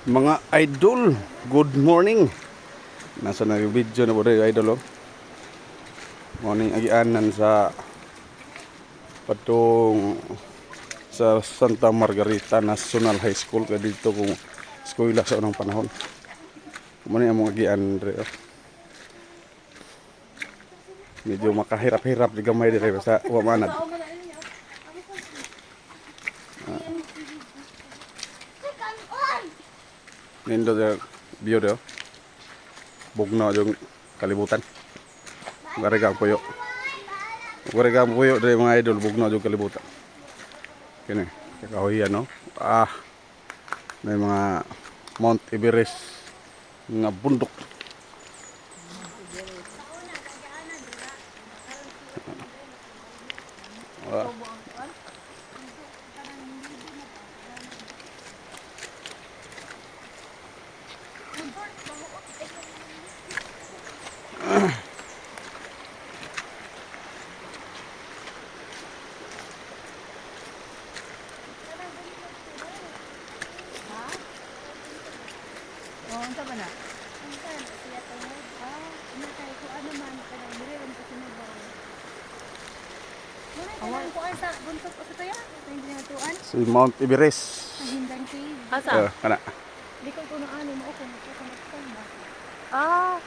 Mga idol, good morning. Nasa na yung video na po rin, idol, oh. Morning agianan sa patong sa Santa Margarita National High School kay dito kung eskwela sa unang panahon. Muna ang mga agian dre, oh. Medyo makahirap-hirap di gamay dire sa wa manad. Nindo de view de, oh. Bugno yung kalibutan. Gariga ang puyo. Gariga ang puyo dre, mga idol, bugno yung kalibutan. Kini, kakahoyan, no. Ah. May mga Mount Everest nga bundok. Ah. Oh, unsa ba na? Si Mount Everest. Asa? Kana. Ah.